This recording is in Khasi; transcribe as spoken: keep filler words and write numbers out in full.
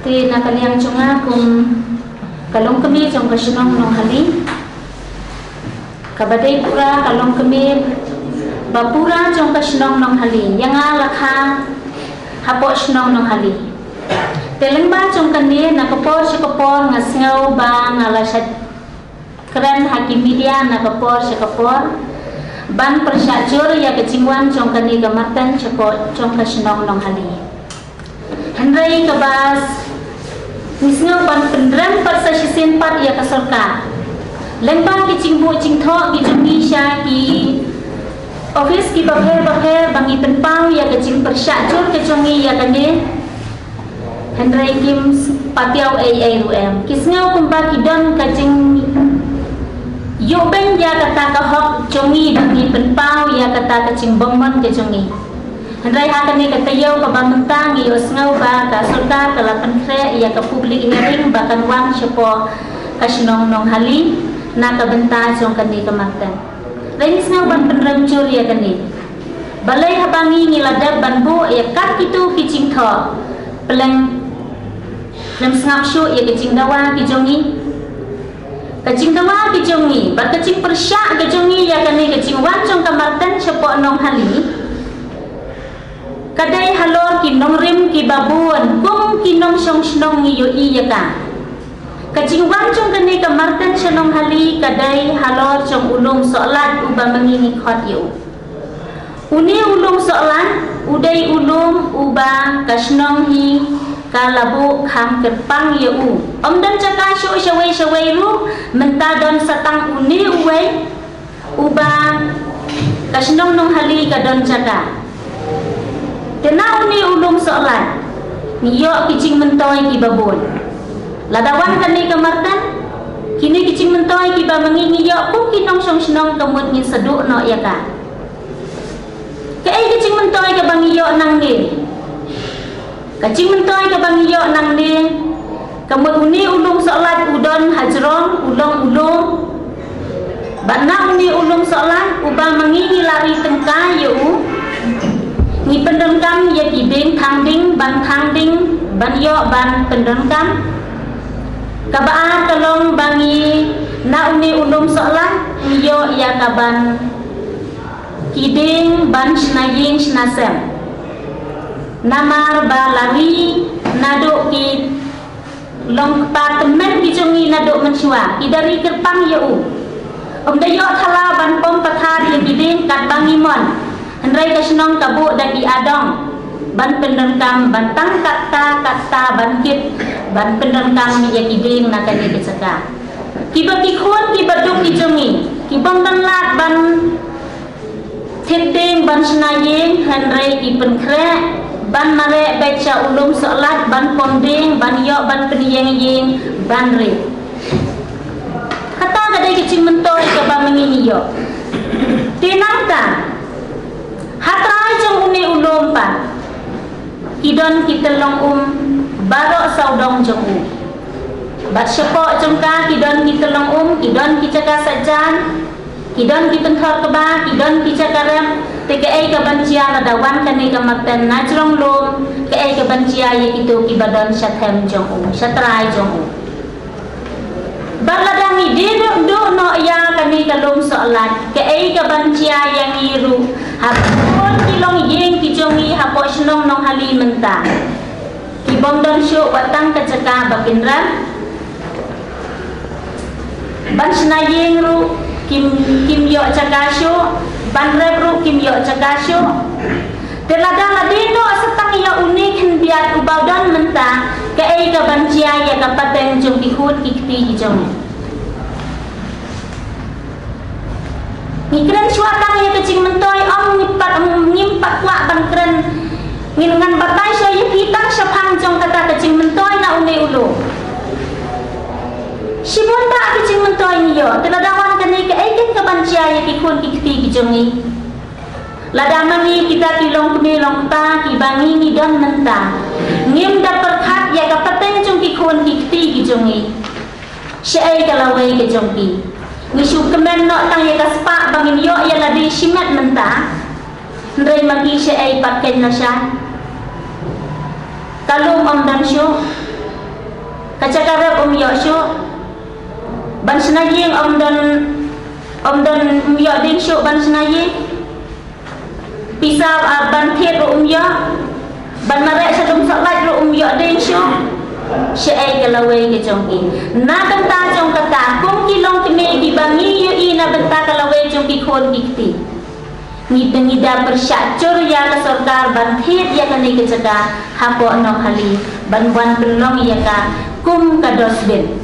Te na ka liang jong nga kum ka longkmie jong ka shnong Nonghali, kaba dei pura ka longkmie ba pura jong ka shnong Nonghali, ïa nga la kha hapoh shnong Nonghali. Te lyngba jong kane, na ka por sha ka por nga sngew ba nga la shait kren ha ki media na ka por sha ka por ban pyrshah jur ïa ka jingwan jong kane ka marten shapoh jong ka shnong Nonghali. Hynrei kaba ngi sngew ban pynrem pat sa shisien pat ïa ka sorkar lyngba ki jingbuh jingthoh ki jong ngi sha ki office kiba pher ba pher ba ngi pynpaw ïa ka jingpyrshah jur ka jong ngi ïa kane. Hynrei kim pat ïoh ei ei ruh em. Ki sngew kumba ki don ka jingïoh beiñ ïa kata ka hok jong ngi ba ngi pynpaw ïa kata ka jingbymman ka jong ngi. Hynrei ha kane ka taïew kaba mynta ngi ïohsngew ba ka sorkar ka la pynkhreh ïa ka public hearing ba kan wan shapoh ka shnong Nonghali na ka bynta jong kane ka marten. Hynrei ngi sngew ban pynrem jur ïa kane. Balei haba ngi ngi la dep ban buh ïa kat kito ki jingthoh, pleng khlem sngap shuh ïa ka jingdawa ki jong ngi. Ka jingdawa ki jong ngi bad ka jingpyrshah ka jong ngi ïa kane ka jingwan jong ka marten shapoh Nonghali ka dei halor ki nongrim kiba bun kum ki nongshong shnong ngi ïohi ïa ka. Ka jingwan jong kane ka marten sha Nonghali ka dei halor jong u lum Sohlait uba ma ngi ngi khot ïa u. Une u lum Sohlait u dei u lum uba ka shnong hi ka la buh kham kyrpang ïa u. Ym don jaka shuh shawei shawei ruh, mynta don sa tang une uwei uba ka shnong Nonghali ka don jaka. Te na une u lum Sohlait ngi ïoh ki jingmyntoi kiba bun. Lada wan kane ka marten, kine ki jingmyntoi kiba ma ngi ngi ïoh kum ki nongshong shnong ka mut ngin sa duh noh ïa ka. Kaei ka jingmyntoi kaba ngi ïoh nangne? Ka jingmyntoi kaba ngi ïoh nangne, ka mut une u lum Sohlait u don hajrong, u long u lum. Bad na une u lum Sohlait uba ma ngi ngi la ri tyngka ïa u, ngi pyndonkam ïa ki dieng thang ding ban thang ding ban ïoh ban pyndonkam. Kaba ar ka long ba ngi na une u lum Sohlait ngi ïoh ïa ka ban ki dieng ban shna ïing shna sem. Namar ba la ri naduh ki long kpa tymmen ki jong ngi naduh mynshuwa, ki da ri kyrpang ïa u. Ym da ïoh thala ban pom pathar ïa ki dieng katba ngi mon. Hynrei ka shnong ka buh da ki adong ban pyndonkam ban tang katta katta ban kit ban pyndonkam ïa ki dieng na kane ka jaka. Kiba ki khun kiba duk ki jong ngi ki bym don lad ban thied dieng ban shna ïing, hynrei ki pynkhreh ban mareh beit sha u lum Sohlait ban pom dieng ban ïoh ban pynïeng ïing ban ri. Kata ka dei ka jingmyntoi kaba ma ngi ngi ïoh. Te nangta ha trai jong une u lum pat ki don ki tyllong um baroh sawdong jong u. Bad shapoh jong ka ki don ki tyllong um, ki don ki jaka sajan, ki don ki pynthor kba, ki don ki jaka rep. Te kaei kaban jia lada wan kane ka marten na jrong lum? Kaei kaban jia ïa kito kiba don sha them jong u, sha trai jong u? Bad lada ngi die duh duh noh ïa kane ka lum Sohlait, kaei kaban jia ïa ngi ruh haba bun ki long ïing ki jong ngi hapoh shnong Nonghali mynta? Ki bym don shuh wat tang ka jaka ba kin rep. Ban shna ïing ruh kim, kim ïoh jaka shuh, ban rep ruh kim ïoh jaka shuh. Te lada la die noh sa tang ïa une khyndiat uba don mynta, kaei kaban jia ïa ka pateng jong ki khun ki kti ki jong ngi? Ngi kren shuwa tang ïa ka jingmyntoi, ym ngi pat, ym ngim pat kwah ban kren. Ngin ngan batai shuwa ïa phi tang shaphang jong kata ka jingmyntoi na une u lum. Shibun bah ka jingmyntoi ngi ïoh, te lada wan kane kaei ken kaban jia ïa ki khun ki kti ki jong ngi? Lada ma ngi kita ki longkmie longkpa kiba ngi ngi don mynta ngim da pyrkhat ïa ka pateng jong ki khun ki kti ki jong ngi, shaei ka lawei ka jong ki? Ngi shu kmen noh tang ïa ka spah ba ngin ïoh ïa lade shimet mynta. Hynrei ma ki shaei pat kein lashai? Ka lum ym don shuh. Ka jaka rep um ïoh shuh. Ban shna ïing um don, um don, um ïoh ding shuh ban shna ïing. Pisa, ah, ban thied ruh um ïoh. Ban mareh sha dum sohlieh ruh um ïoh ding shuh. Shaei ka lawei ka jong ki? Na bynta jong kata, kum ki longkmie kiba ngi ïohi na bynta ka lawei jong ki khun ki kti, ngi, ngi da pyrshah jur ïa ka sorkar ban thied ïa kane ka jaka hapoh Nohkhali, ban wan pynlong ïa ka kum ka dustbin.